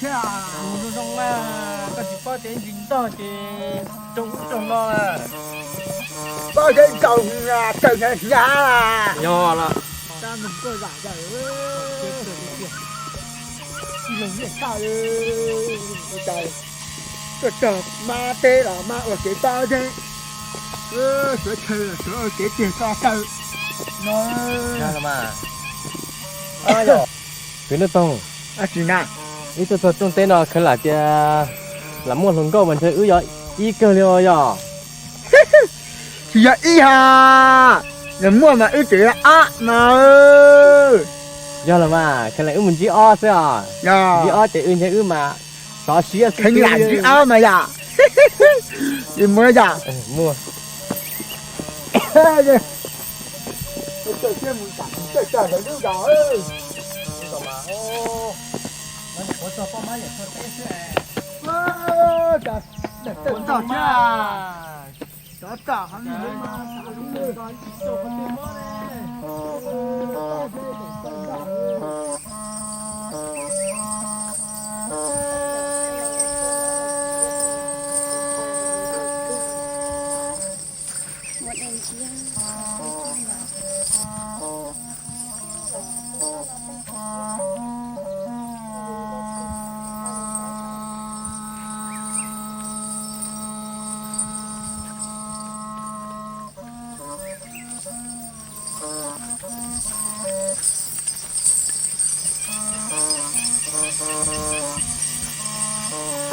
Thiab tus zoo zoo na, koj tsis paub tias ntsis ntog ces raug ub raug no lawm. Paub thiab tsaus kawm hnyav hnyav. Yog los. Tuaj txog mab teb los mab ua kev paub thiab, suav chaw los suav ua kev tiag toj taw no. Kwv Nuj Toog, ab tsi na, wb tuaj txog rooj teb no kheev lam tias lam muaj hluas nkauj mas ntshe wb yog ib kawg li os yog? Tsis yog ib ha, yog muaj mas wb tseem yog ob no. Yog los mas kheev lam wb mus ntsib ob xwb os. Ntsib ob ces wb ntshe wb mas sov siab kheev lam ntsib ob mas yom. Li muaj yom. Muaj.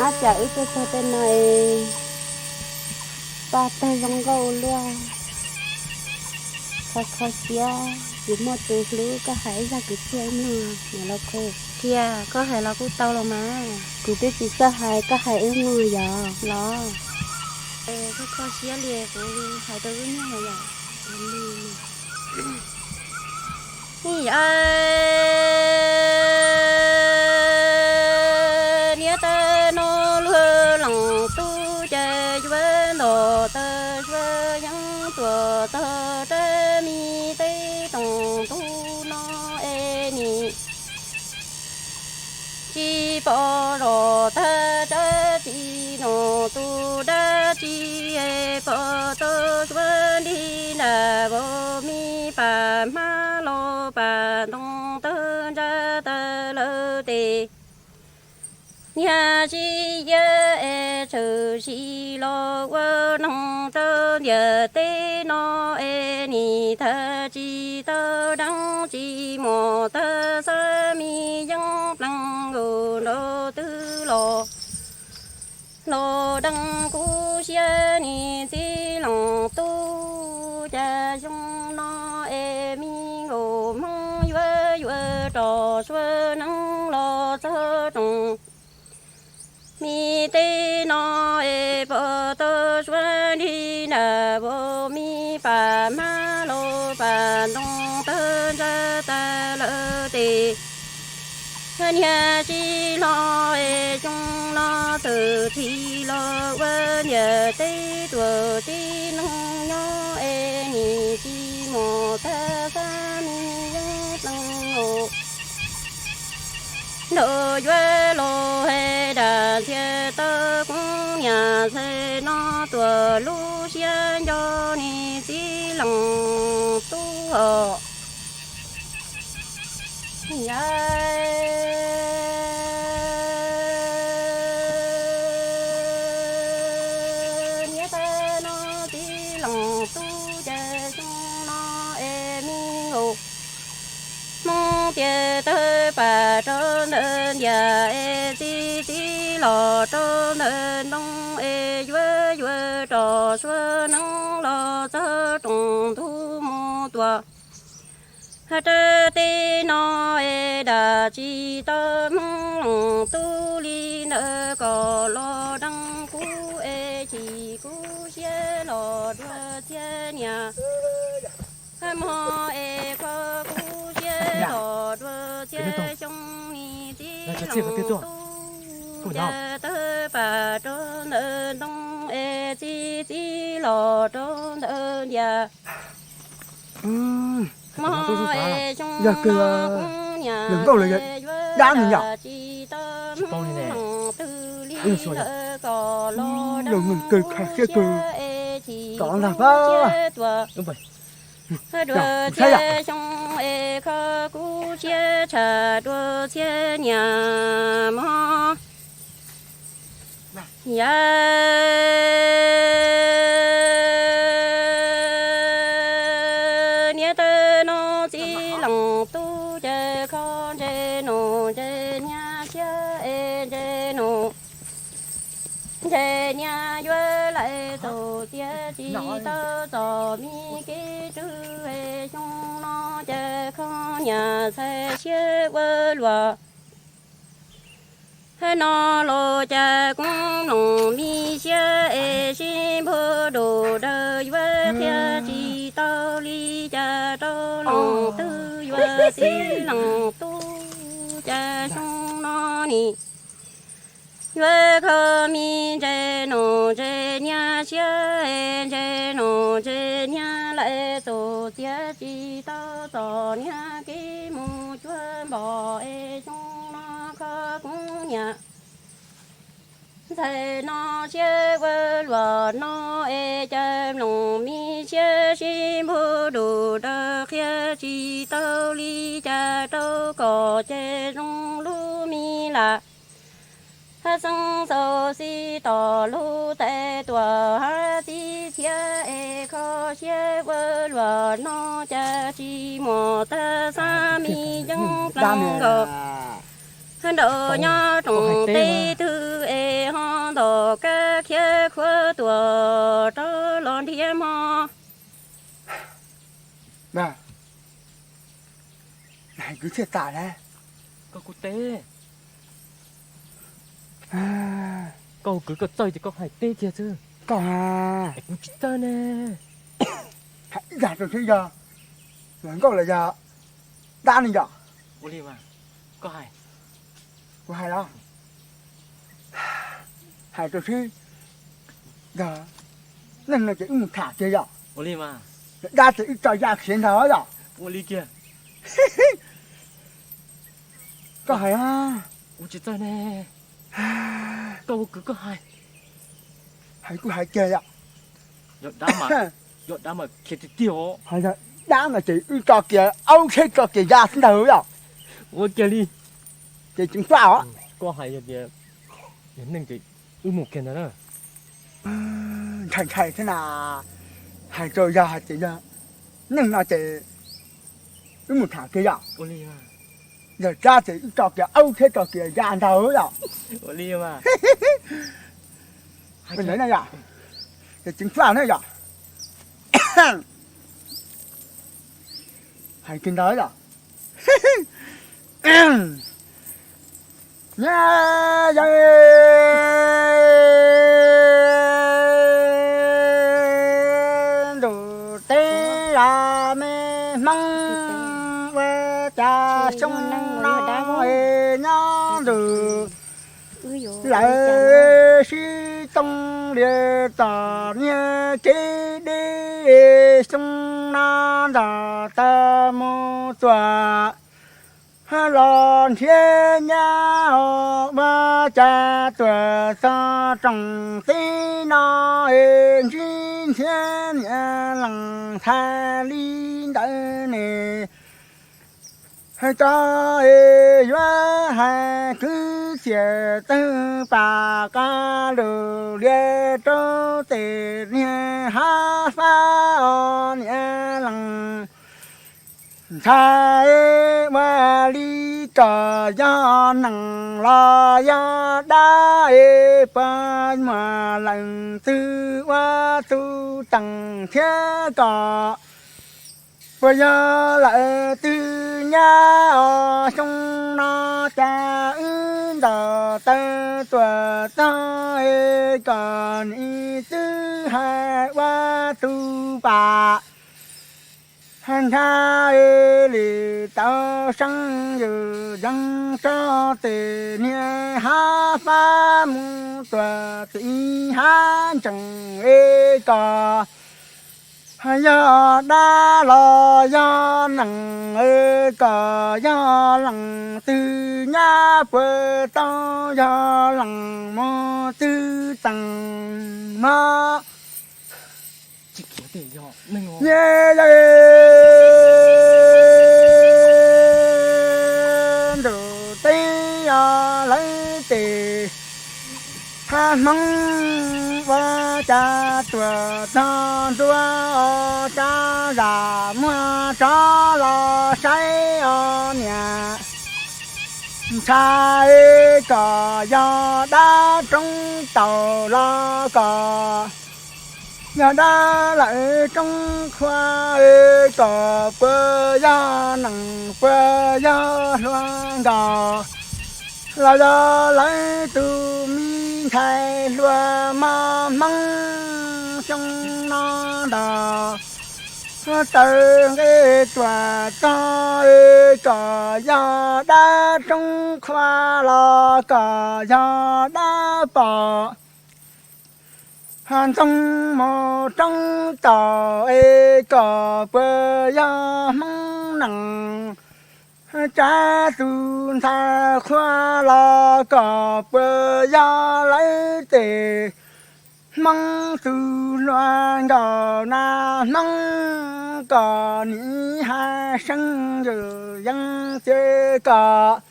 Ab, cas wb tuaj txog tej no es paj tawg zoo nkauj ua luaj. Kho kho siab, yus muaj tus hlub, koj hais ib zaj kwv txhiaj wb mloog, niam los kho. Tiag, koj hais los kuj tau los mas. Kuv twb tsis txawj hais, koj hais wb mloog yog los. Koj kho siab li kuv hais rau wb mloog los yom. Niam tais no luag leej tub ces yuav nto tas suav yeeb tuam tog rab mi teb toom ntug no es nim tsis pom zos tag tsab tsi no tus dab tsi es pom tau suav nrig nram vauv mi pam hmab los pam ntoo tawg ntsa tas lawm tes. Niag sib iab es tshwm sim los ua noog rau ntiaj teb no es nim tag tsis tau deev tsis muaj tag xab mi yeeb plees nkaus nraud twg los. Los deev kuv siab nis txiv leej tub, cas xyoo no es mi nkaus hmoob yuav yuav rau suav neeb los txog rooj mi teb no es pom tau suav nrig nram vauv mi pam hmab los pam ntoo tawg ntsa tas lawm tes. Niag tsis hlob es xyoo no txawm txhim los ua ntiaj teb tuam tib neeg nyob es nim tsis muaj tag xab mi yeeb plees os. Nraug yuav los hais dam ntxhias tau kuv niam txhais no tuam lub siab nco nis txiv leej tub os. Niam tais no txiv leej tub, cas xyoo no es mi nkaus hmoob tias tawg pam rau ntawm ntiaj es txiv txiv los rau ntawm ntoo es yuav yuav rau suav neeb los txog rooj ntug mus tuaj. Rab teb no es dam tsis tau hmoob leej tub li ntawd kom los deev kuv es chim kuv siab los dua txhiab niam. Mog es kho kuv siab los dua txhiab xyoo nis txiv leej tub, cas tawg pam rau ntawm ntoo es txiv txiv los rau ntawm ntiaj. Mog es xyoo no kuv niam yuav dam tsis tau Paub li ne. Ntawm koj los dab siab es chim koj ntag, dua txhiab xyoo es kho kuv siab tshaj dua txhiab niam mog. Yam niam tawg no txiv leej tub, cas kho ntses no ntses niag siab es ntses no ntses niag yuav laim txaus tias tsis tau txom me kev rwg es xyoo no cas kho niam ntxhais siab ua luaj. No los cas kuv mloog me siab es sib npuab dua dawg yuav qhia tsis tau li cas rau leej twg yuav txiv leej tub cas xyoo no ni yuav kho me ntses no ntses niag siab es ntses no ntses niag laim txaus tias tsis tau txom niag kev mus cuag npom es xyoo no kho kuv niam ntxhais no siab ua luaj no es cas mloog me siab sib npuab dua dawg qhia tsis tau li cas rau kom ces zoo lub me lam hab xeeb xaus xib tom lub tais tuam hab txib txhiab es kho siab ua luaj no cas tsis muaj tag xab me yeeb dlees nkaus nraum nyob rooj teb twg es ho ntaus kab khiav khuav tuaj rov los nrhiav mog. Kwv txhiaj tas lawm. Koj kuv teb. Koj hu kwv koj txawj ces koj hais teb kiag xwb. Koj hais. Es kuv tsis txawj ne. Hais ib zag rau seb yog hluas nkauj los yog dab ne yom? Ua li mas, koj hais. Kuv hais los? Hais rau seb yog neeg no ces wb mus tham kiag yom? Ua li mas. Dab ces wb tso yaj khiav ntag yom? Ua li kiag. Koj hais. Kuv tsis txawj ne. Koj ua kwv koj hais. Hais kuj hais kiag yom. Yog dab mas, yog dab mas khiav tiag tiag os. Yog dab mas ces wb tso kiag, aub tsheb tso kiag ya xwb ntag yom. Ua kiag li. Ces tseem faj os. Koj hais yog tias yog neeg ces wb mus kiag ntag na. Ntshai ntshai thiab na. Hais rau yog hais tias yog neeg no ces wb mus tham kiag yom. Yog dab ces wb tso kiag aub tsheb tso kiag ya ntag yom. Ua li mas. Ua ntawd na yom. Ces tseem faj na yom. Hais kiag ntawd yom. Nyab yawg ntuj teb los me Hmoob, ua cas xyoo no nyob ntuj lawv sib too li tom niag kev deb, xyoo no nrog tau mus tuaj los nrhiav nyab os, ua cas tuaj txog rooj teb no es ntsib ntxhiab niam leej ntxhais li ntawd ne. Hais tso es yuav hais kwv txhiaj tawg pam qab lug lias rau tes niag hab fab os niam leej ntxhais. Ua li tso yog neeg los yog dab es puas muaj leej twg ua tub teem thiab koj? Puas yog lawm twg nyab os, xyoo no cas wb ntaus taw tuaj txog es koj nim twb hais ua tus pam. Ntshai li tau seeb yws yees tso tes niag hab fab mus tuaj tim hab ntsees es koj Yog dab los yog nees, kom yog lees twg nyab puas tau, yog lees mus twg teem mog. Nyob ntuj teb os lawv tes, Hmoob ua cas tuam tog ntua, cas zam muag rov los saib os niam. Ntshai kom yog dab roob taus los kom yog dab lawv roob qhua, kom puas yog nees puas yog hluas nkaus, los yog lawv tus me ntxhais hluas mos Hmoob xyoo no ntau. Taw nqe tuam tog, kom yog dab roob qhua los kom yog dab pom, ntxoog mus roob taus es kom puas yog Hmoob nees. Tsab tus ntxhais qhua los kom puas yog lawv tes, Hmoob tus hluas nkaus na Hmoob, kom nim hais seev yws yees ces kom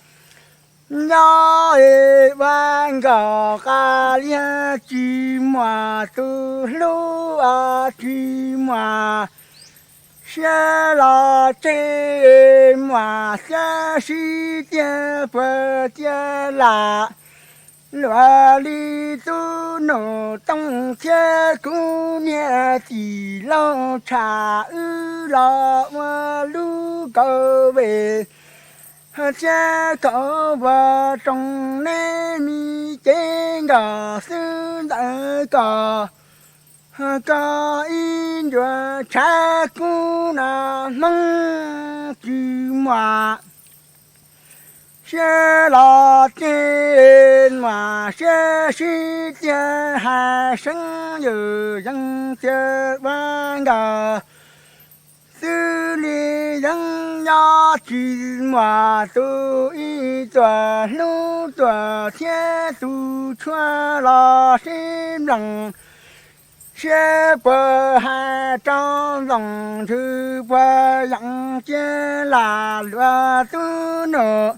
nyob ua nkaus qab liag tsis muaj tus hlub os tsis muaj siab los tseg, muaj siab sib tiag puas tiag lam luag li tub Nus Tooj thiab kuv niag txiv laug Tshaj wb los ua lub kaum vej thiab kaum voj roog neb me cev nkaus xwb ntawd kom koj ib ncuav tshav kub na Hmoob tsis muaj siab los tseg, muaj siab sib tiag hais seev yws yees tiag ua nkaus xwb li yees nyob tsis muaj tus ib tug hlub tuaj thiab tus tshua los sib nplees siab puas hais rau Nplooj Ntxwg puas yeem cia lam luag tub Nus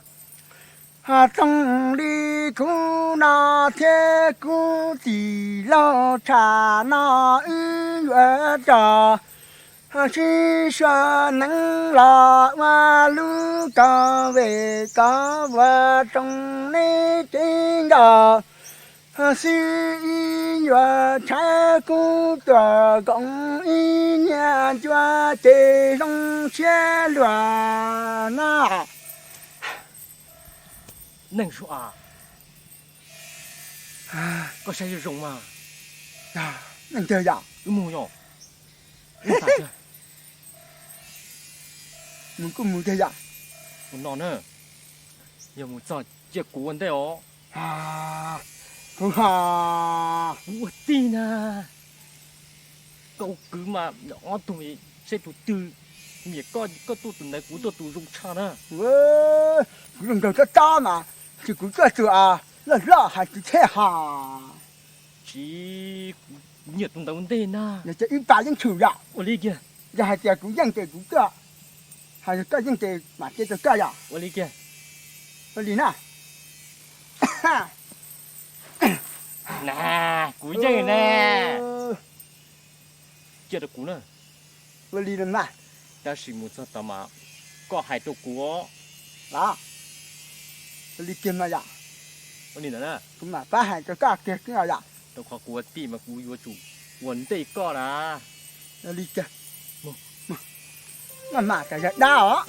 Tooj li kuv no thiab kuv txiv laug Tshaj no wb yuav rau sib sua neev los ua lub kaum vej kaum voj roog neb cev nkaus xwb ib ncuav tshav kub tuaj koom ib niag ncuav ces zoo siab luag na. Neej Suav, koj saib zoo zoo mas. Neej tiag yom? Wb mus yom? Mus kuj mus tiag yom? Mus no na, yog mus txog cia kuv ua ntej os. Kuv ua tij na, koj ua kwv mas ob tug seb tus twg, koj tuaj tus ntawd kuv tuaj tus zoo tshaj na. Kuv zoo nraug tob tob mas, tsis kuv tuaj tus loj loj hais tsis tsheb ha. Tsis, kuv nyiam tus ntawd ua ntej na. Yog ces ib pas yeej tshwm yom. Ua li kiag. Yog hais tias kuv yeej ces kuv tuaj, hais tias koj yeej ces mam cia rau koj yom. Ua li kiag. Ua li na. Na, kuv yeej ne. Cia rau kuv na. Ua li na. Tab sis mus txog tod mas koj hais rau kuv. Ua li kiag mas yom. Ua li ntawd na. Kuv mam pab hais rau koj kiag yom. Rau qhov kuv ua tij mas kuv yuav tsum ua ntej koj na. Ua li kiag. Maj mam tas yog dab os.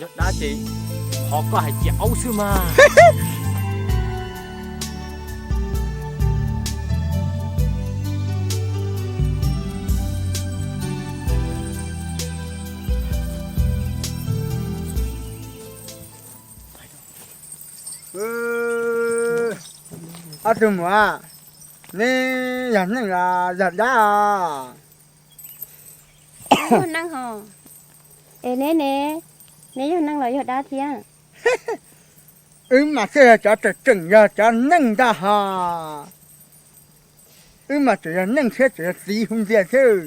Yog dab ces qhov koj hais cia aub xwb mas. Ob tug muam, neb yog neeg los yog dab os? Yog neeg hos. Es neb ne, neb yog neeg los yog dab thiab? Wb mas thiaj yog cov tseem tseem yog cov neeg ntag hos. Wb mas tseem yog neeg thiab tseem yog txiv hu ntxias thiab.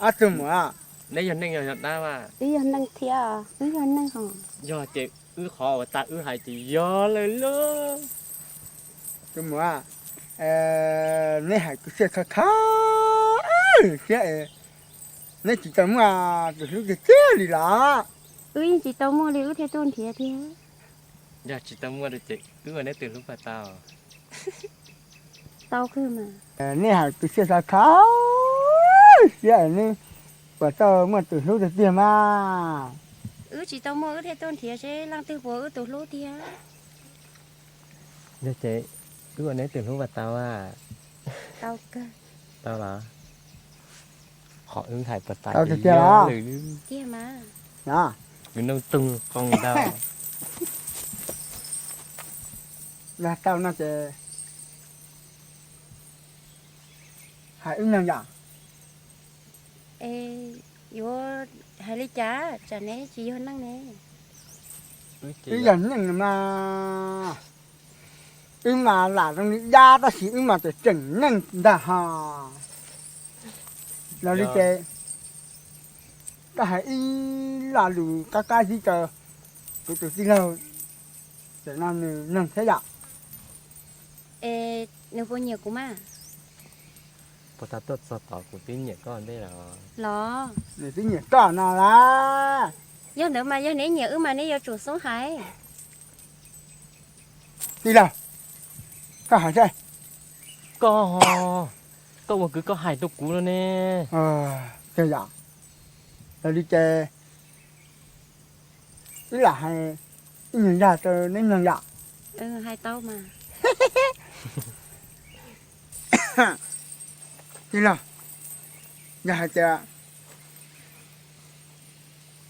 Ob tug muam, neb yog neeg yog dab? Wb yog neeg thiab, wb yog neeg hos. Yog ces wb qhov uas tas wb hais ces yog lawm lauj. Tus muam, neb hais kuv siab kho kho siab, neb tsis tau muaj tus hlub tiag tiag li los? Wb yeej tsis tau muaj li wb thiaj tuaj nrhiav thiab. Yog tsis tau muaj ces wb ua neb tus hlub puas tau? Tau kawg mas. Neb hais kuv siab kho kho siab, neb puas tau muaj tus hlub tiag tiag mas? Wb tsis tau muaj wb thiaj tuaj nrhiav seb leej twg puas wb tus hlub tiag. Yog ces wb ua neb tus hlub puas tau? Tau kawg. Tau los? Qhov wb hais puas tas tiag tiag los? Tiag mas. Wb nooj toog qoo ntag. Yog tau no ces hais wb neeg yom? Es yuav hais li cas tsam neb tsis yog neeg ne? Wb yog neeg mas, wb mas lam zoo li dab tab sis wb mas tseem tseem neeg ntag hos. Los li ces koj hais ib lo lus qab qab zib rau kuv tus tij laug, tam no nws neeg thiab yom? Es nws puas nyiam kuv mas? Puas tas tuaj txog tod kuv twb nyiam koj ntej los? Los? Nws twb nyiam koj no las. Yog ntawd mas yog neb nyiam wb mas neb yuav tsum xoob hais. Tij laug, koj hais seb. Koj, koj ua kwv koj hais rau kuv no ne. Yog, yog li ces wb lam hais ib nyuag zaj rau neb mloog yom? Hais tau mas. Tij laug, yog hais tias,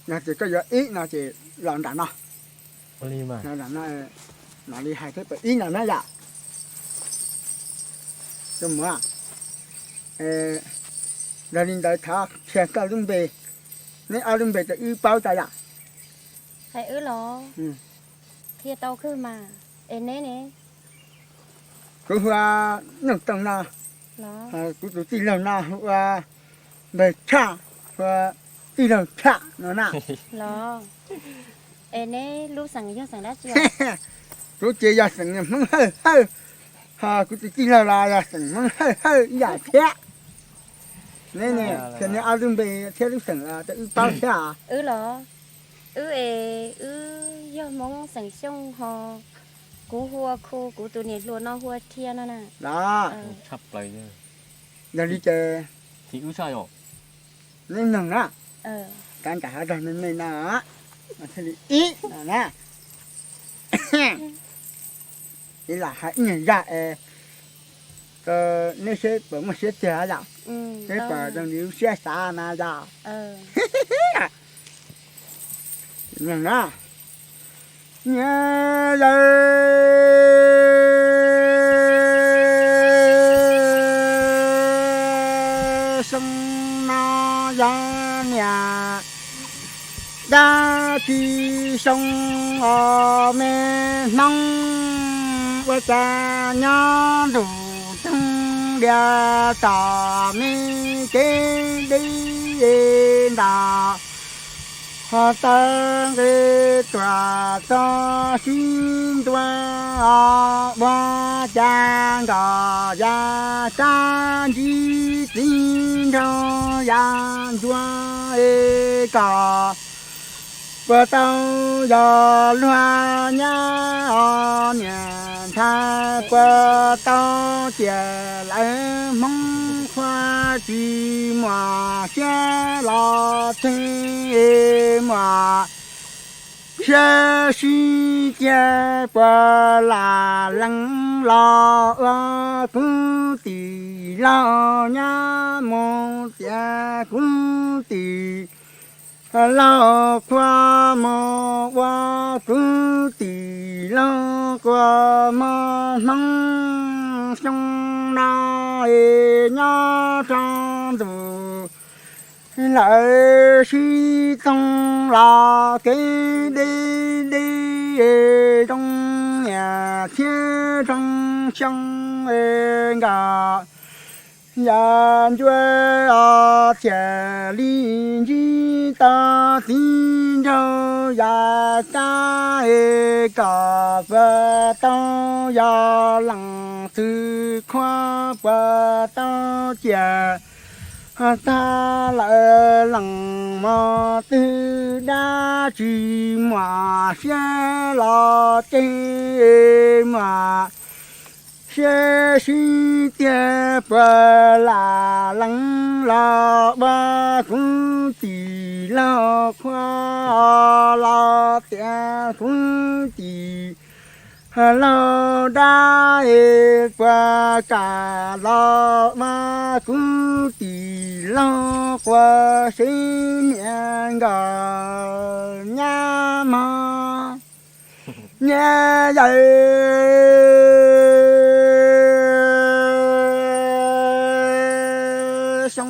yog tias koj yuav ib no ces los nram no. Los nram no, mam li hais thiab pab ib no na yom. Tus muam, yog li ntawd thov qhia koj lub npe, neb ob lub npe rau wb paub tau yom? Hais wb los? Qhia tau kawg mas. Es neb ne? Kuv hu ua Nuj Toog no. Kuv tus tij laug no hu ua Npawg Tshaj, hu ua tij laug Tshaj no na. Los, es neb lub xeem yog xeem dab tsi? Kuv ces yog xeem Hmoob Hawj Hawj, ho kuv tus tij laug los yog xeem Hmoob Hawj Hawj ib yam thiab. Neb, neb ob lub npe thiab lub xeem los rau wb paub thiab. Wb los? Wb es wb yog Hmoob xeem Xyooj ho kuv hu ua Khu, kuv tus niam hluas no hu ua Rhia no na. Los, yog li ces neb mloog na, kav nram hav zog me me no, thiaj li ib no na. Ib lam hais ib nyuag zaj es neb seb puas muaj siab tiag yom, seb puas zoo li lub siab xav na yom. Nyias yawg xyoo no yog niam dab tsi xyoo os me Hmoob, ua cas nyob ntuj toog diav tom me kev deb ntawd, ho taw nqe tuam txog sib ntua os, ua cas nkaus yav sab ntsib txiv nraug yav ntsuag es kom puas tau yog luag nyab os niam ntxhais, puas tau tias lawv Hmoob Qhua tsis muaj siab los txeg, muaj siab sib tiag puas lam lees los ua kwv tij laug nyab mus tias kwv tij laug Qhua mus ua kwv tij laug Qhua, muaj Hmoob xyoo no es nyob rau ntuj, lawv sib txoog los kev deb deb, zoo niam thiab zoo xyoo nkawd. Yam ncuab os thiaj li ntsib tau txiv nraug yam kab es kom puas tau yog leej txiv qhua, puas tau cia tag lawm leej mos twg dab tsi muaj siab los tseg, muaj siab sib tiag puas lam lees los ua kwv tij laug qhua, los tias kwv tij laug dab es puas kam los ua kwv tij laug qhua, seb niam nkawd nyab mog, niam yawm. Xyoo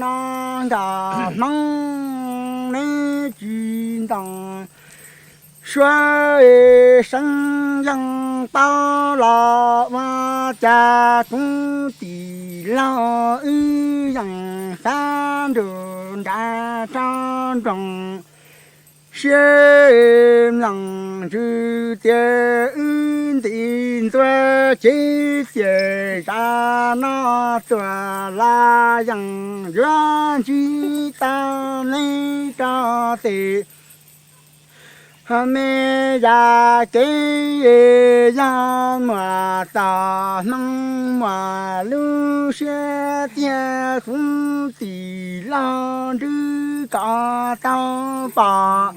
no nkawd hmoob neb tsis ntoos suab, seev yeej paub los ua cas kwv tij laug wb yeej xav nrug nram rau nroog siab mloog ntsws tias wb ntim ntua cev ciam zaj no tuaj los yeej yuav ntsib tau neb rau tes. Me yam kev yog muaj txoj hmoo muaj lub siab tiag, kwv tij laug ntswg kom tau pom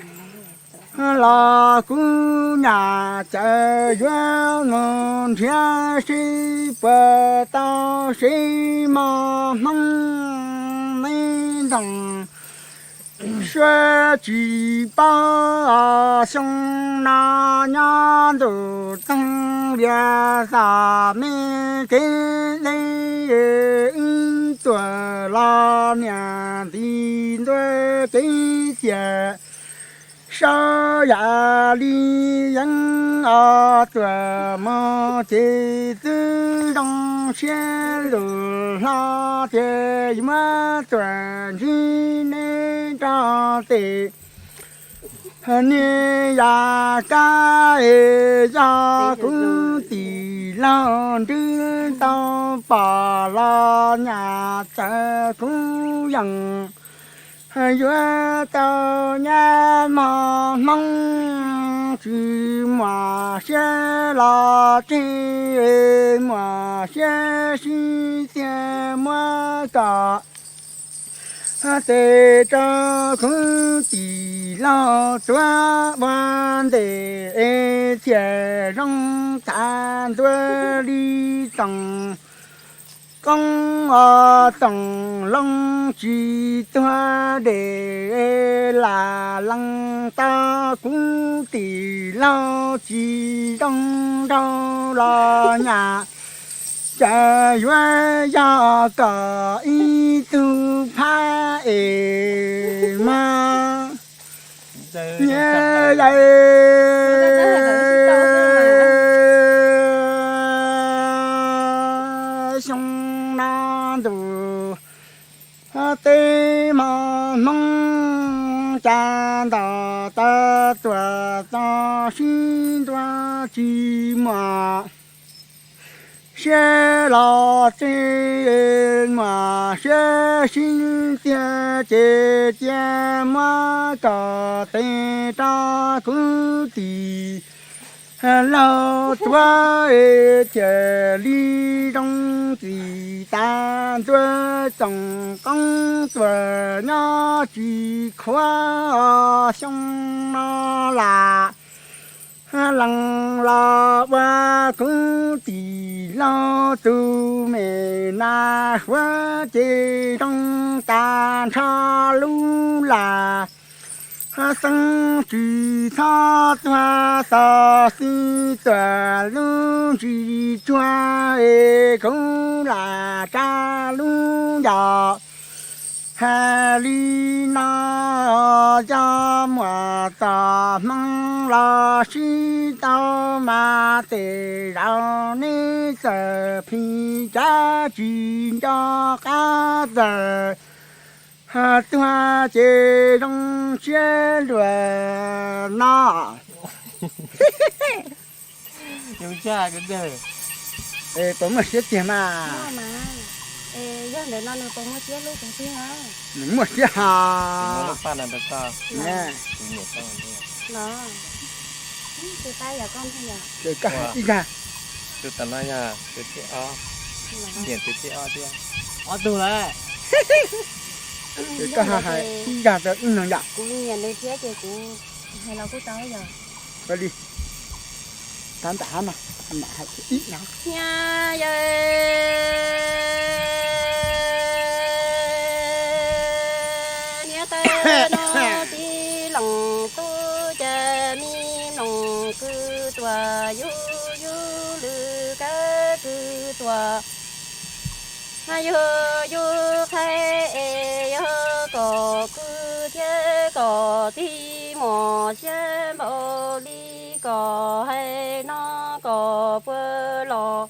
los kuv nyam cawm yuav mus nrhiav seb puas tau seb mos hmoob neb ntoos suab tsis paub. Xyoo no nyob ntuj toog vias txom me kev deb, wb tuaj los niam ntim ntua cev ciam saub yam li yeeb os, tuaj mus ces twb zoo siab lug hlo tias yuav tuaj ntsib neb rau tes. Niam yam kab es yog kwv tij laug ntswg tau pom los nyam cawm kuv yeej yuav tau nyab mos hmoob, tsis muaj siab los tseg, muaj siab sib tiag muab kom tes rau kwv tij laug tuav ua ntej, thiaj zoo tas ntua li tsoom qoob os, tsoom loo tsis tuag dej, lam lees tau kwv tij laug tsis zoo nraug los nyam cawm yuav yog kom ib tug phab es mog. Niam yawm, xyoo no ntuj teb mos hmoob cas ntau tas tuaj txog sib ntua tsis muaj siab los tseg, muaj siab sib tiag ces cia muab kom tes rau kwv tij laug tuav, thiaj li zoo txim tas ntua tsoom qoob tuaj nyob tsis khuav. Xyoo no lam lees los ua kwv tij laug tus me nas huab ces zoo tas nrho lub laj xeeb, tsis txhob tuag xov xwm tuaj lub ntsis tsuag es kuv Lam tsa lub ncauj hais li no, cov muam txoj hmoo los sib tau mas tej zaum neb txawm phim cav tsis nco qab txawm tuag ces zoo siab luaj no. Puas muaj siab tiag mas? Nws muaj siab hos. Ces koj hais ib zag. Ob tug lawm. Ces koj hais ib zag rau ib leeg yom. Kuv nyiam nws thiab ces kuv hais los kuj tau yog. Ua li, tab ntawm hab no, mam hais ib zag. Niam yawg, niam tais no txiv leej tub, cas me mloog kwv tuam, yug yug lwm kab kwv tuam, yug yug qhaib es yog kom kwv thiab kom tij muaj siab npaum li kom hais no kom puas los.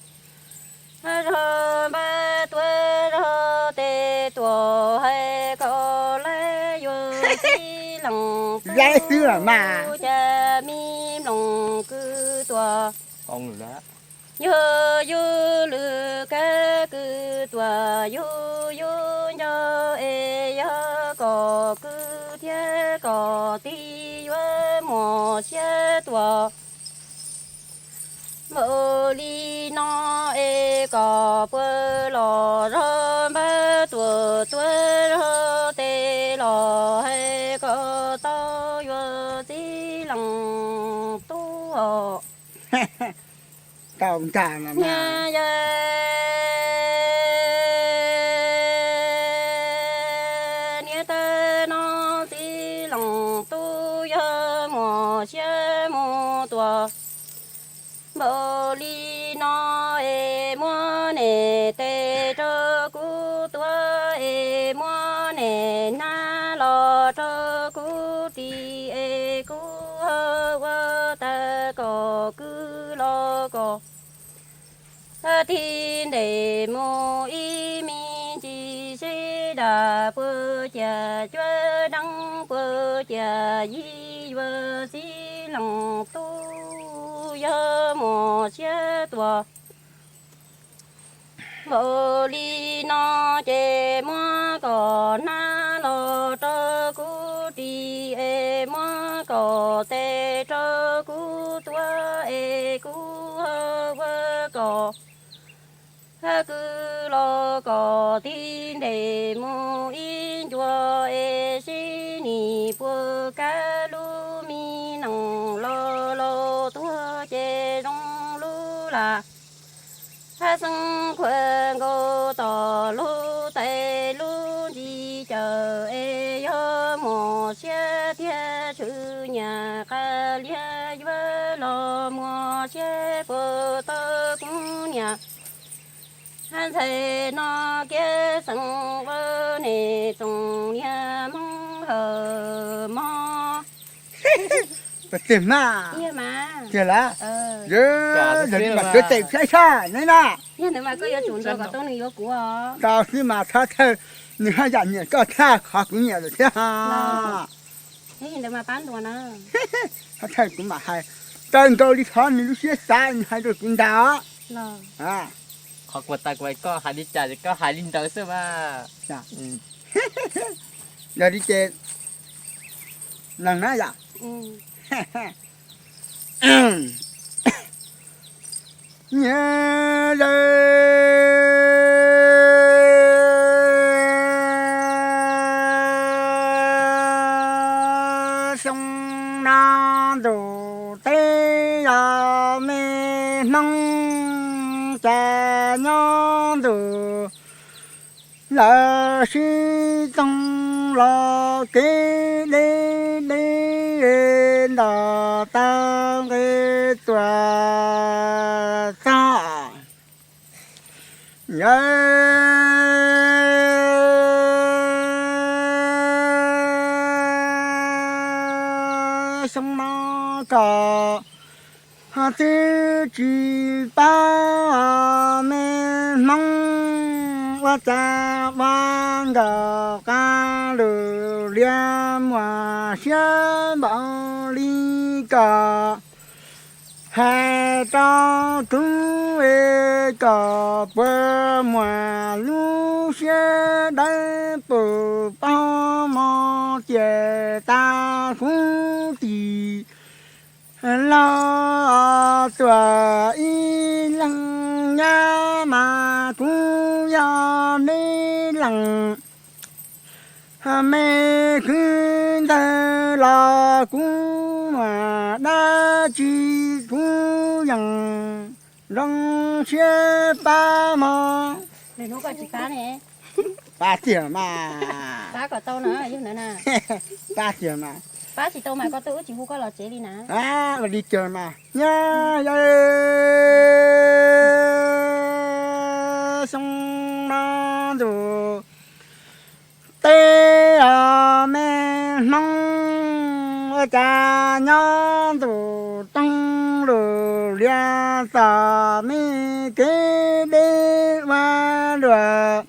Zog npab tuaj zog tes tuam, hais kom laib yuav txiv leej tub, cas me mloog kwv tuam, yug yug lwm kab kwv tuam, yug yug nco es yog kom kwv thiab kom tij yuav muaj siab tuaj. Npaum li no es kom puas los, zog npab tuaj tuaj zog tes los, hais kom tau yuav txiv leej tub os. Niam yawg, niam tais no txiv leej tub, yog muaj siab mus tuaj. Npaum li no es muab niam tes rau kuv tuav, es muab niam hnab los rau kuv ris, es kuv ho ua tawm kom kwv los kom tij ntes mus ib me ntsis seb dam puas ciaj cuab deeb, puas ciaj yig yuav txiv leej tub, yog muaj siab tuaj. Npaum li no ces muab kom hnab los rau kuv ris, es muab kom tes rau kuv tuav, es kuv ho ua kom kwv los kom tij ntes mus ib ncua, es seb nim puas kav lub me neej los los tuag ces zoo lub lam. Hab xeeb khuam nkaus tom lub tais lub ntsis cawm, es yog muaj siab tiag tshwm nyiam qas liag yuav los muaj siab puas tau kuv niam. Hab ntxhais no kiag xeem ua niam txoov niag hmoob hawm mog. Tiag mas, tiag lawm. Yog li mas tuav tes saib saib ne na. Yog ntawd mas koj yuav tsum nrog kom tau nws yuav kuv os. Tau xwb mas, thawj thawj nws haj yam nyiam koj tag qhov kuv nyiam lawm thiab. Yog li ntawd mas pab ntuas na. Thawj thawj kuv mam hais raws nkaus li qhov nws lub siab xav nws hais rau kuv ntag. Qhov kuv tas kuv hais koj hais li cas ces koj hais li ntawd xwb mas. Yog li ces neeg na yom. Nyiam zawj xyoo no ntuj teb yog me hmoob cas nyob ntuj lawm sib toog los kev deb deb nto tau nqe tuaj txog. Xyoo no kom twb tsis paub me Hmoob ua cas ua nkauj qab lug liab muaj siab npaum li kom hais rau kuv es kom puas muaj lub siab dawb paug paug mog, ces tas kuv tim laug tuaj ib leeg nyab mas kuv yog neb leej me kwv ntxawg los kuv muaj dab tsi kuv yeej zoo siab pab mog. Pab tiag mas. Pab tiag mas. Pab tsis tau mas koj tuaj wb tsis hu koj los tsev li na. Ua li cas mas nyob xyoo no ntuj teb os me Hmoob, ua cas nyob ntuj roog lug liab txom me kev deb ua luaj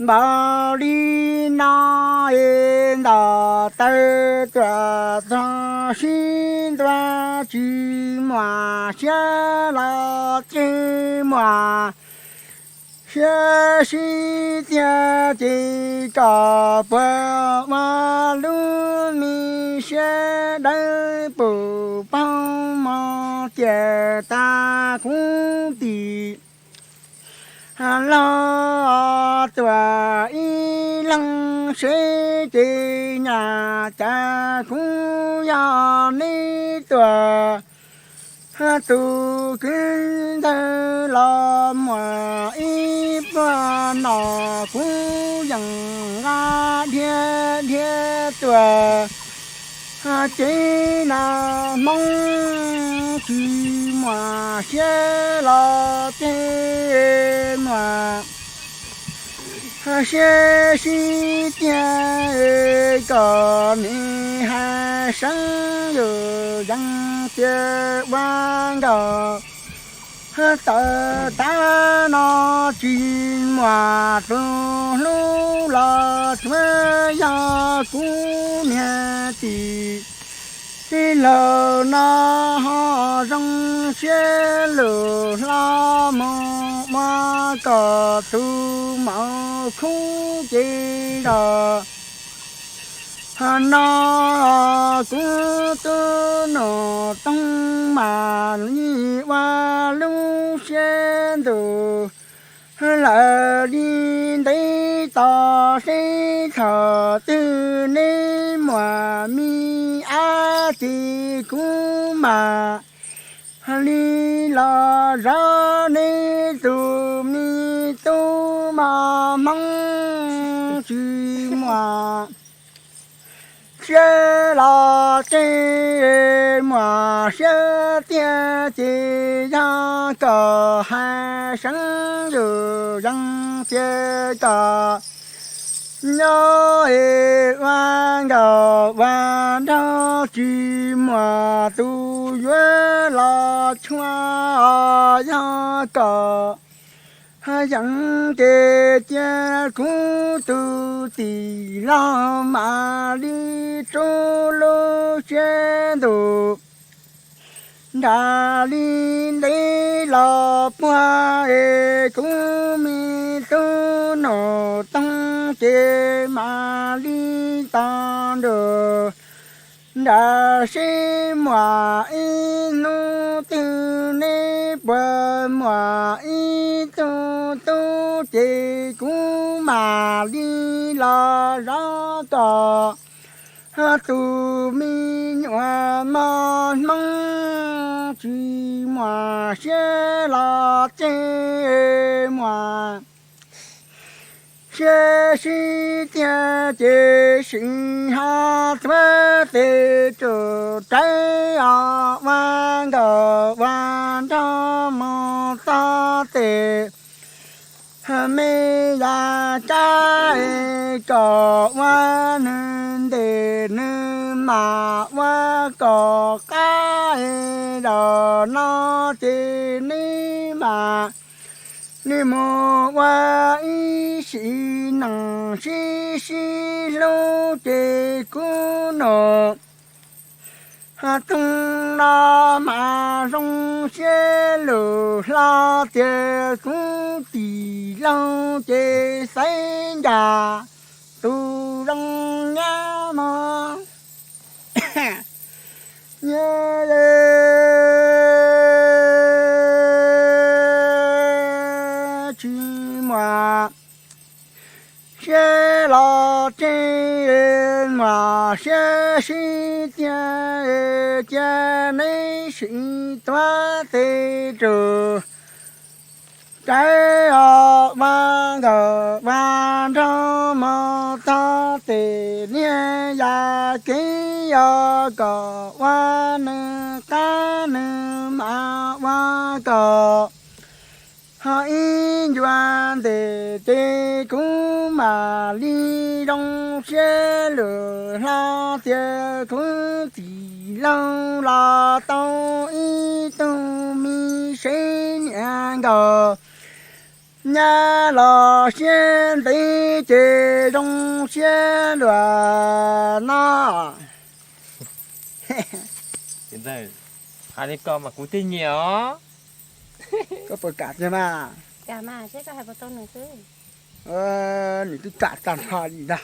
npaum li no es ntaus taw tuaj txog sib ntua tsis muaj siab los ces muaj siab sib tiag ces kom puas ua lub me siab dawb paug paug mog, ces tas kuv tim laug tuaj ib leeg seb ces nyaj cas kuv yog neb tuaj tus kwv ntxawg los muaj ib pluag no kuv yeej nqa dhia dhia tuaj ces na Hmoob tsis muaj siab los ces muaj siab sib tiag kom nim hais seev yus yees tias ua nkaus tawm tav no tsis muaj tus hlub los tsuav yog kuv niag tij. Tij laug no ho zoo siab lug hlo mus ua kom tus maum khub ces zog. Ho no kuv tub Nus Toog mam li ua lub siab ntuj lawm li ntev tos seb thaum twg neb muaj me ab ces kuv mam li los zov neb tus me tub mos Hmoob tsis muaj siab los ces muaj siab tiag ces yog kom hais seev yus yees tias kom nyob es ua nkaus ua nraug tsis muaj tus yuav los tshua, yog kom yees ces cia kuv tus tij laug mam li rub lub siab ntuj nram li ntev los puag es kuv me tub Nus Toog ces mam li tos nrog nram seb muaj ib hnub twg neb puas muaj ib tug tub ces kuv mam li los zov kom tus me nyuam mos Hmoob tsis muaj siab los ces muaj siab sib tiag ces sim ho txuav tes tsum rawv os ua nkaus ua nraug mus txog tes Me yam kab es kom ua nws ntes nws mam ua kom qab es zaum no ces neb mam li mus ua ib sim neej sib sib hlub ces kuv nus toog no mas zoo siab lug hlo tias kuv txim laug ces xaiv ncas tus zoo nyab mog. Nyab tsis muaj siab los tsev, muaj siab sib tiag, cia neb sim tuav tes rug rawv os ua nkawm ua nraug mus txog tes niag yam kev os kom ua nws qab nws mam ua kom ho ib ncua ntes ces kuv mam li zoo siab lug hlo tias kuv txim laug los tau ib tug me sev niam nkaus nyab los siab ntev ces zoo siab luag no. Hais li ko mas kuv thiaj nyiam os. Koj puas kam tiag mas? Nws twb kam tag nrho li ntag.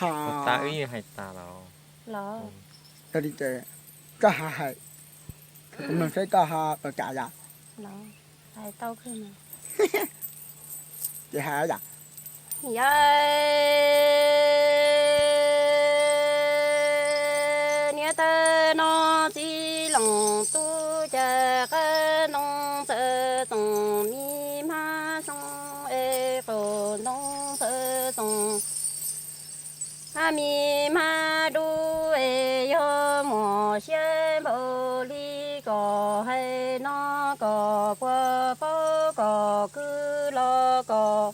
Yog li ces koj ho hais, kuv mloog seb koj ho puas kam yom. Ces hais yom. Yog niam tais no txiv laus tub cas qab ntoo txawv txoos mi hmab zoo es qaum ntoo txawv txoos. Hab mi hmab dub es yog muaj siab npaum li kom hais no kom puas paub kom kwv los kom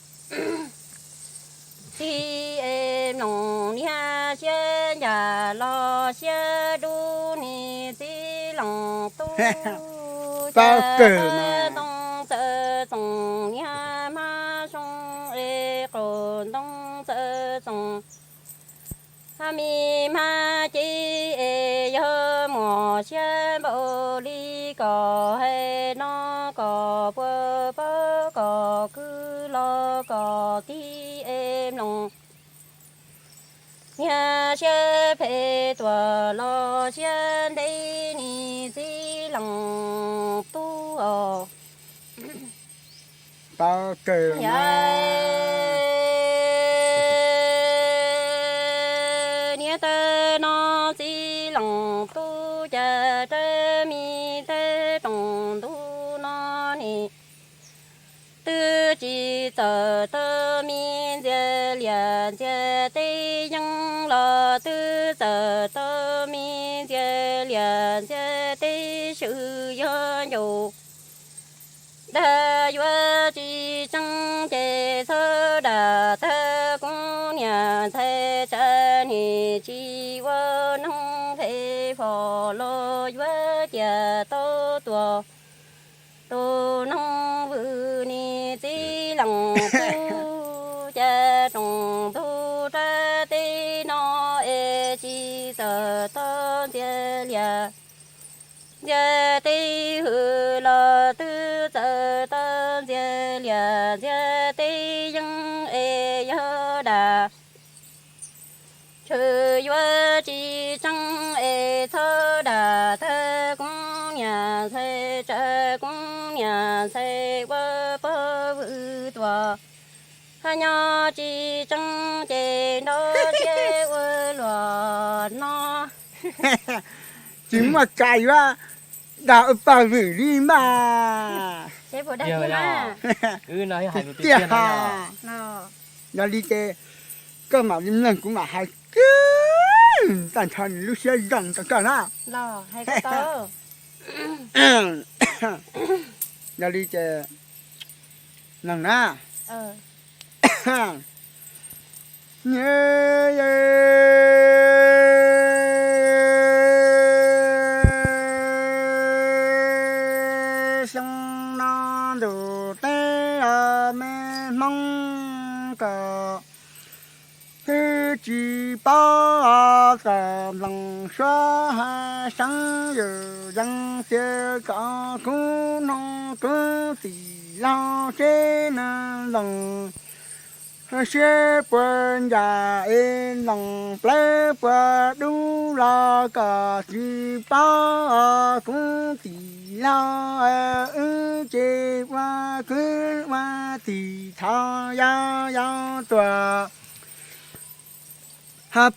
tig es mloog niag siab ncas los siab dub niag txiv laus tub cas qab ntoo txawv txoos niag hmab zoo es qaum ntoo txawv txoos. Hab mi hmab ces es yog muaj siab npaum li kom hais no kom puas paub kom kwv los kom tig es mloog niag siab phem tuaj los siab ntev niag txiv laus tub os. Niam tais no txiv laus tub cas rawv mi tej rooj ntuj no ne, twb tsis txawm tau me ntxias lias ntxias teb yeeb los twb txawm tau me ntxias lias ntxias teb swm yog ncaus. Dag yuav tsis tseeb ces txhob dag tag kuv niam ntxhais tsam niam tsis ua noog phem fom los yuav cia tau tuag. Tus noog vwm niag txiv laus tub cas rooj ntug rab teb no es tsis txawm tau ntxias lias ntxias teb hwm los twb txawm tau ntxias lias ntxias teb yeeb es yog dag. Tshwm yuav tsis tseeb es txhob dag tag kuv niam ntxhais tsam kuv niam ntxhais ua pog vwm tuag. Hab nyob tsis tseeb ces nrov siab ua luaj no. Tsis muaj tsa yuav dag ua pog vwm li mas. Tiag tiag. Yog li ces koj mam li mloog kuv mam hais kiag tag nrho nws lub siab zoo rau koj na. Yog li ces mloog na. Niag xyoo no ntuj teb me hmoob ko twb tsis paub txawm nploos suab hais seev yws yees tias kom kuv noog kuv txiv laug seb nws nploos siab puas ncas es nploos plawv puas dub los kom tsis paub kuv txiv laug wb ces ua kwv ua tij thaum yau yau tuaj.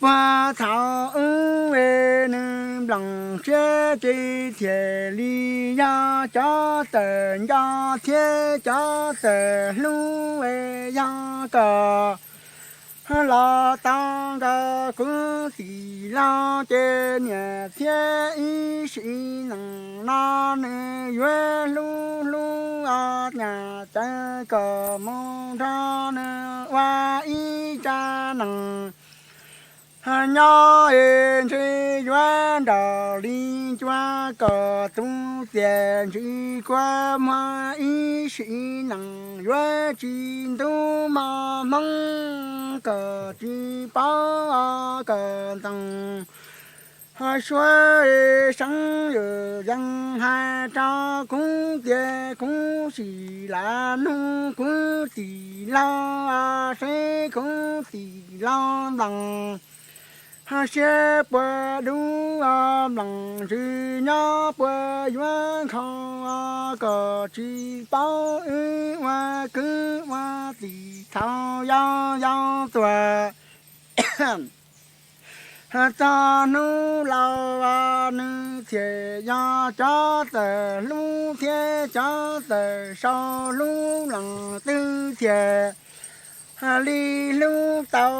Puag thaum ub es nws nploos siab ces thiaj li yog cov txawm nco thiab cov txawm hlub es yog kom los tau nkaus kuv txiv laug ces niam thiab ib sim neej no nws yuav hlub hlub nyaj cawv kom mus nrog nws ua ib tsa neej nyob es ntshe yuav nraug li ncua kom tus txiaj ntsig kua muag ib sim neej yuav tsis ntub mos hmoob kom tsis paub kom ntxoov suab seev yws yees hais rau kuv tias kuv sim lam nug kuv txiv laug seb kuv txiv laug nploos siab puas dub nploos ntsws nyob puas yuav nkhaus kom tsis paub wb ua kwv ua tij thaum yau yau tuaj. Txog hnub laus nws thiaj yog cov txawm hlub thiab cov txawm sau hlub los twb thiaj li hlub tau.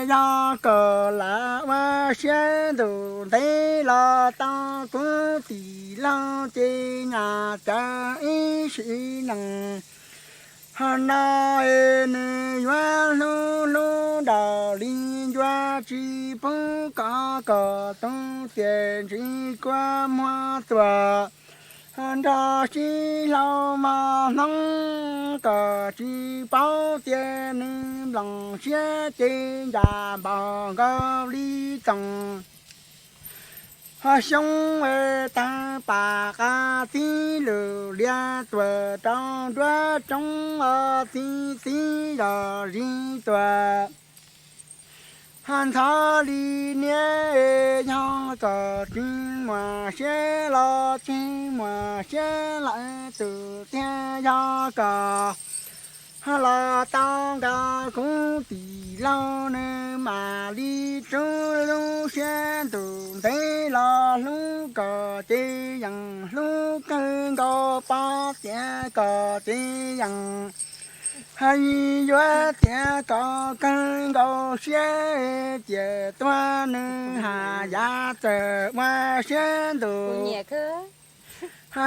Yog kom lam ua siab ntuj ntev los tau kuv txiv laug ces nyaj cawv ib sim neej no nws yuav hlub hlub nraug li ncua tsis pub kom kom tus txiaj ntsig kua muag tuaj nrog sib hlub mos hmoob kom tsis paub tias nws nploos siab ces ncaj npaum nkaus li txoos xyoob es tawg pam qab txib lwm lias tuaj rau nruab roob txi txiv zos zis tuaj. Ntxhov li niab yog kom tsis muaj siab los tsis muaj siab lawm tus tiag yog kom los tau nkaus kuv tij laug nws mam li rub lub siab ntuj ntev los hlub kom ces yeej hlub kawg nkaus pov tias kom ces yeej yuav tias kom kawg nkaus siab tias tuag nws haj yam txawm ua siab ntuj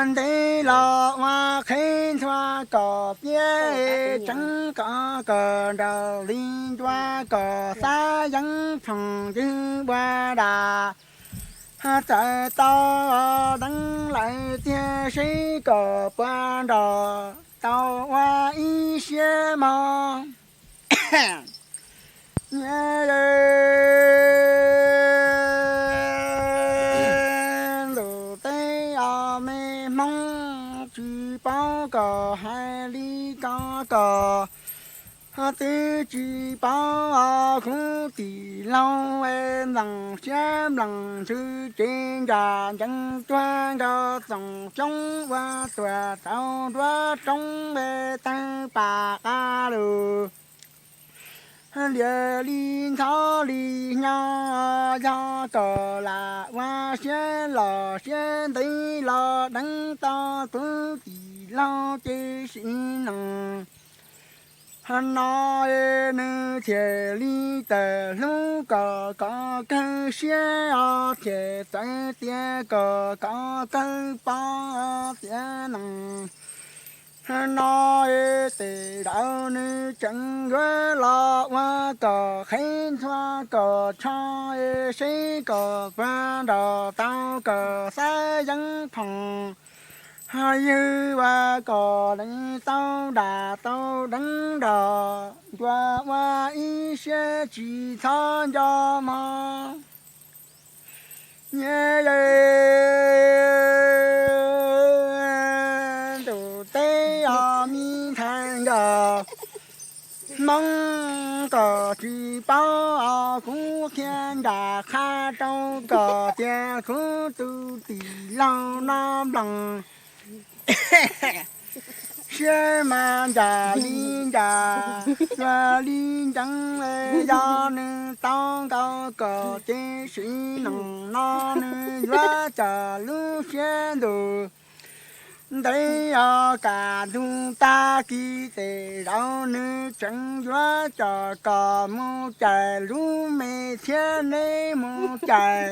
ntev los ua qhev ntxhua kom tiab tseev kom kom nraug li ncua kom xav yeeb phoom ywg ua dab txawm tau deev lawm tiag seb kom puas nrog tau ua ib siab mog. Ntuj teb me hmoob tsis paub kom hais li ko kom twb tsis paub kuv tij laug nploos siab nploos ntsws ces ncaj ncees tuag nkaus txoos xyoob ua tuaj tau nruab roob tawg pam qab lug. Lias li ntxhov li nyo yog kom lam ua siab los siab ntev los deev tau kuv tij laug ces sim neej no nws thiaj li tawm hlub kom kom kawg siab os thiaj txawv tias kom kom kawg pov tias neej No ces zaum no nws tseem yuav los ua kom qheb ntxhua kom tsho, seb kom puas nrog tau kom xav yeeb phoom. Ywg ua kom deev tau dam tau deev nrog, ncua ua ib siab tsis txhob nco mog. Ntuj teb os, me ntxhais nkawd Hmoob kom tsis paub os, kuv qhia nram qab rau kom tias kuv tus txiv laug no nploos siab mas ncaim li ncaim, cuag li nceev. Yog nws tau nkaus kom ces sim neej no nws yuav coj lub siab ntuj ntev os, kam ntug tag kis ces zaum no nws tseem yuav coj kom mus caij lub me thiab neb mus caij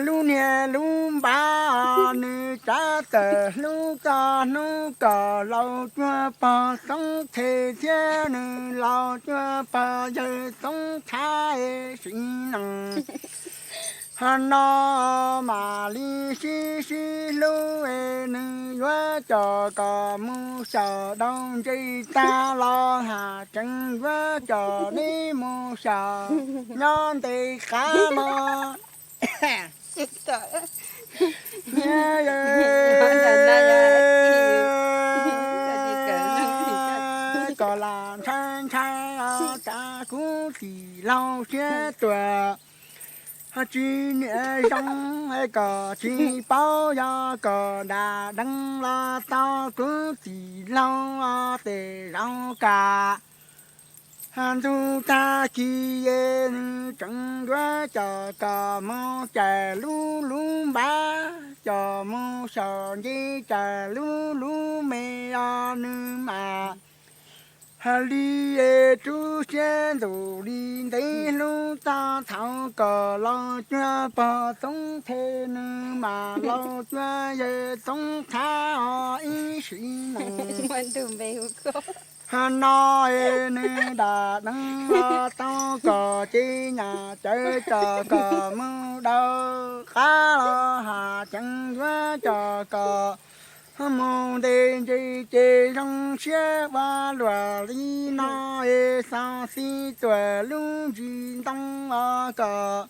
lub niag lub npab. Nws tsav tawm hlub txog hnub kom laus cuag pog Xoob Txhe thiab nws laus cuag pog yawg Xoob Thaib. Sim neej no mam li sib sib hlub es nws yuav coj kom mus xyaum daus ntses tag los haj tseem yuav coj neb mus xyaum nyob nte qab los. Kom lam ntshai ntshai os, tsam kuv txiv laug siab tuag tsis niam zoo, kom tsis paub yog kom dam deev los tau kuv txiv laug os. Ces zaum kam ntug tag kis es nws tseem yuav coj kom mus caij lub lub npab, coj mus xyaum ntses caij lub lub me os, nws mam li es rub siab ntuj li ntev hlub txog thaum kom laus cuag pog Xoob Txhe, nws mam laus cuag yawg Xoob Thaib os. Ib sim neej no es nws dam deev los tau kom ces nyam cawv coj kom mus daus qab los haj tseem yuav coj kom mus nte ntses. Ces zoo siab ua luaj li no es xov xij tuam lub ntsis ntoo os, kom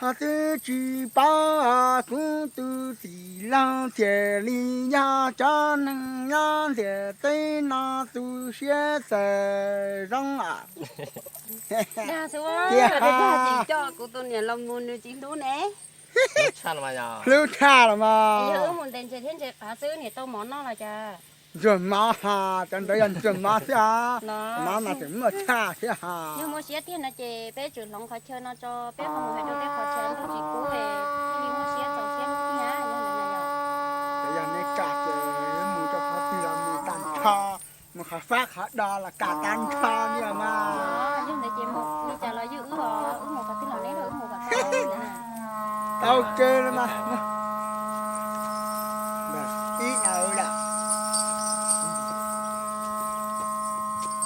ho twb tsis paub os, kuv tus txiv laug thiaj li yog cov neeg nyob ntiaj teb no tu siab txawm zoo os. Tiag, coj kuv tus niam laus mus nws tsis hlub ne. Hlub tshaj los mas. Yog wb mus ntes ntses thiab ntses qav xwb niam tau mov noj los cas? Ntsuag mov ha, cov ntawd yog ntsuag mov xwb os. Mov mas tseem muaj tshaj thiab ha. Yog muaj siab tiag no ces peb tsum hloov qhov chaw no tso, peb mus hais rau tej qhov chaw ntuj tsis kub, thiaj li muaj siab txaus siab lub tiag. Yog neb kam ces mus rau qhov twg los mus tag nrho, mus qhov fab qhov do los kam tag nrho li mas. Yog ntawd ces mus li cas los ywj wb os, wb mus qhov twg los neb nrog wb mus kom tau. Tau kawg li mas. Ib daim